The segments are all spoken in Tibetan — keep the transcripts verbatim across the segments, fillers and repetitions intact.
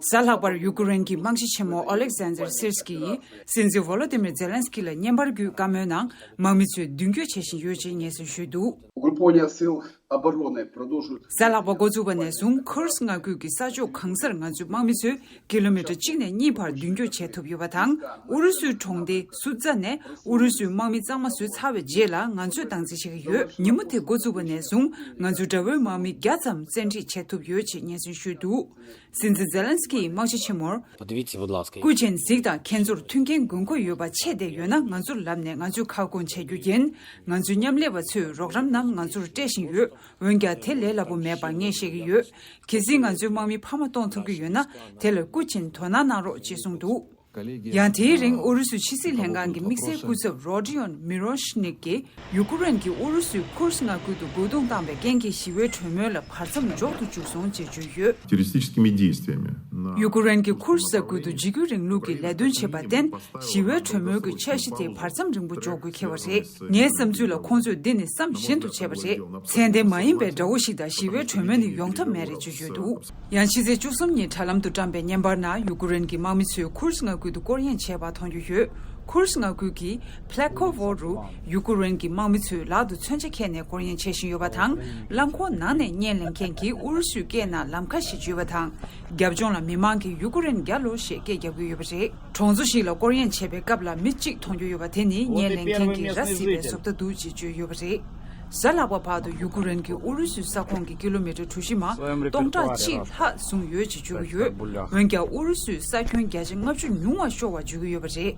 གཟའ་ལྷག་པར་ཡུ་ཀེ་རེན་གྱི་དམག་སྤྱི་ཆེན་མོ་ཨོ་ལེག་ཟན་ཛར་སིར་སི་ཀི་ཡིས་སྲིད་འཛིན་ཝོ་ལོ་ཏི་མིར་ཛེ་ལན་སི་ཀི་ལ་བརྙན་པར་བརྒྱུད་བཀའ་མོལ་ནང་དམག་མི་ཚོས་མདུན་སྐྱོད་བྱེད་བཞིན་ཡོད་ཅེས་ངེས་གསལ་ཞུས་འདུག། Ugrupowania сил обороны продолжит. གཟའ་ལྷག་པ་འགོ་བཙུགས་པ་ནས་བཟུང་ཁུར་སི་མངའ་ཁུལ་གྱི་ས་ཕྱོགས་གང་སར་ང་ཚོའི་དམག་མི་ཚོས་ཀི་ལོ་མི་ཊར་གཅིག་ནས་གཉིས་བར་མདུན་སྐྱོད་བྱེད་ཐུབ་ཡོད་པ་དང་། ཨུ་རུ་སུའི་གྲོང་སྡེ་སུ་ཛ་ནས་ཨུ་རུ་སུའི་དམག་མི་གཙང་མ་བཟོས་ཚར་བའི་རྗེས་ལ་ང་ཚོས་སྟངས་འཛིན་བྱེད་ཀྱི་ཡོད། ཉིན་མོ་དེ་འགོ་བཙུགས་པ་ནས་བཟུང་ང་ཚོའི་དགྲ་བོའི་དམག་མི་བརྒྱ་ཙམ་བཙན་ཁྲིད་བྱེད་ཐུབ་ཡོད་ཅེས་སྙན་སེང་ཞུས་འདུག། སྲིད་འཛིན་ཛེ་ལན་སི་ཀི་ཡིས་དམག་སྤྱི་ཆེན་མོར། Подивіться, будь ласка. སྐུ་མཁྱེན་གཟིགས་དང་། ཁྱེད་ཚོར་མཐུན་རྐྱེན་དགོས་མཁོ་ཡོད་པ་ཆེད་དུ་ཡོད་ན་ང་ཚོར་ལབ་ནས་ང་ཚོས་ཁ་སྐོང་བྱ་རྒྱུ་ཡིན། ང་ཚོའི་མཉམ་ལས་པ་ཚོས་རོགས་རམ་རྣམས་ང་ཚོར་སྤྲད་བཞིན་ཡོད། འོན་ཀྱང་དེ་ལས་སླ་པོ་མེད་པ་ངས་ཤེས་ཀྱི་ཡོད། གལ་སྲིད་ང་ཚོའི་དམག་མི་ཕམ་གཏོང་ཐུབ་ཀྱི་ཡོད་ན་དེ་ལ་སྐུ་མཁྱེན་དོ་སྣང་གནང་རོགས་ཅེས་གསུངས་འདུག། ཡང་དེའི་རིང་ཨུ་རུ་སུའི་ཕྱི་སྲིད་ལྷན་ཁང་གི་དམིགས་བསལ་སྐུ་ཚབ་རོ་ཌི་ཡོན་མི་རོ་ཤི་ནིག་གིས། ཡུ་ཀེ་རེན་གྱིས་ཨུ་རུ་སུས་ཁུར་སི་མངའ་ཁུལ་དུ་རྒོལ་རྡུང་བཏང་བའི་རྐྱེན་གྱིས་ཞི་བའི་གྲོས་མོལ་ལ་བར་མཚམས་འཇོག་ཏུ་བཅུག་སོང་ཅེས་བརྗོད་ཡོད། Террористическими действиями. ཡུ་ཀེ་རེན་གྱིས་ཁུར་སི་ས་ཁུལ་དུ་འཇིགས་སྐུལ་རིང་ལུགས་ཀྱི་ལས་དོན་བྱས་པར་བརྟེན། ཞི་བའི་གྲོས་མོལ་གྱི་འཆར་གཞི་དེ་བར་མཚམས་རིང་པོ་འཇོག་དགོས་འཁེལ་བ་རེད། ངའི་བསམ་ཚུལ་ལ་ཁོང་ཚོས་འདི་ནི་བསམ་བཞིན་དུ་བྱས་པ་རེད། ཚད་ལྡན་མ་ཡིན་པའི་དགྲ་བོ་ཞིག་དང་ཞི་བའི་གྲོས་མོལ་ནི་ཡོང་ཐབས་མེད་རེད་ཅེས་བརྗོད་འདུག། ཡང་ཕྱི་ཚེས་བཅུ་གསུམ་ཉིན་དྲ་ལམ་དུ་བཀྲམ་པའི་བརྙན་པར་ནང་ཡུ་ཀེ་རེན་གྱི་དམག་མི་ཚོས་ཁུར་སི་མངའ་ཁུལ་དུ་སྐོར་གཡེང་བྱས་པ་མཐོང་རྒྱུ་ཡོད། ཁུར་སི་མངའ་ཁུལ་གྱི་ཕླེ་ཁོ་ཝོ་རུ་ཡུ་ཀེ་རེན་གྱི་དམག་མི་ཚོས་ལག་ཏུ་མཚོན་ཆ་ཁྱེར་ནས་སྐོར་གཡེང་བྱེད་བཞིན་ཡོད་པ་དང་། རླངས་འཁོར་ནང་ནས་བརྙན་ལེན་མཁན་གྱིས་ཨུ་རུ་སུའི་སྐད་ནང་ལམ་ཁ་ཞིག་བརྗོད་པ་དང་། རྒྱབ་ལྗོངས་ལ་མི་མང་གིས་ཡུ་ཀེ་རེན་རྒྱལ་ལོ་ཞེས་སྐད་རྒྱབ་ཀྱི་ཡོད་པ་རེད། གྲོང་ཚོ་ཞིག་ལ་སྐོར་གཡེང་བྱེད་པའི་སྐབས་ལ་མི་གཅིག་མཐོང་རྒྱུ་ཡོད་པ་དེ་ནི་བརྙན་ལེན་མཁན་གྱི་ར་བཟི་བའི་བཟོ་ལྟ་འདུག་ཅེས་བརྗོད་ཡོད་པ་རེད། གཟའ་ལྷག་པ་བར་དུ་ཡུ་ཀེ་རེན་གྱིས་ཨུ་རུ་སུའི་ས་ཁོངས་ཀྱི་ཀི་ལོ་མི་ཊར་གྲུ་བཞི་མ་སྟོང་ཕྲག་གཅིག་ལྷག་བཟུང་ཡོད་ཅེས་བརྗོད་ཀྱི་ཡོད། འོན་ཀྱང་ཨུ་རུ་སུས་ས་ཁྱོན་བརྒྱ་ཆ་ལྔ་བཅུ་ཉུང་བ་ཤོར་བ་བརྗོད་ཀྱི་ཡོད་པ་རེད།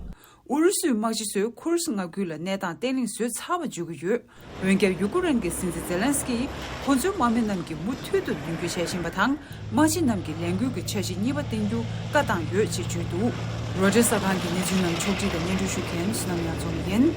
ཨུ་རུ་སུའི་དམག་སྤྱི་ཚོས་ཁུར་སི་མངའ་ཁུལ་ལ་གནས་སྟངས་བརྟན་ལྷིང་བཟོས་ཚར་བ་བརྗོད་ཀྱི་ཡོད། འོན་ཀྱང་ཡུ་ཀེ་རེན་གྱི་སྲིད་འཛིན་ཛེ་ལན་སི་ཀི་ཡིས་ཁོ་ཚོའི་དམག་མི་རྣམས་ཀྱིས་མུ་མཐུད་དུ་མདུན་སྐྱོད་བྱེད་བཞིན་པ་དང་། དམག་སྤྱི་རྣམས་ཀྱིས་ལས་འགུལ་གྱི་འཆར་གཞི་གཉིས་པ་བཏིང་རྒྱུ་བཀའ་བཏང་ཡོད་ཅེས་བརྗོད་འདུག། རོའི་ཊར་གསར་ཁང་གི་གནས་ཚུལ་རྣམས་ཕྱོགས་བསྒྲིགས་དང་སྙན་སྒྲོན་ཞུ་མཁན་བསོད་ནམས་ཉང་འཛོམས་ཡིན།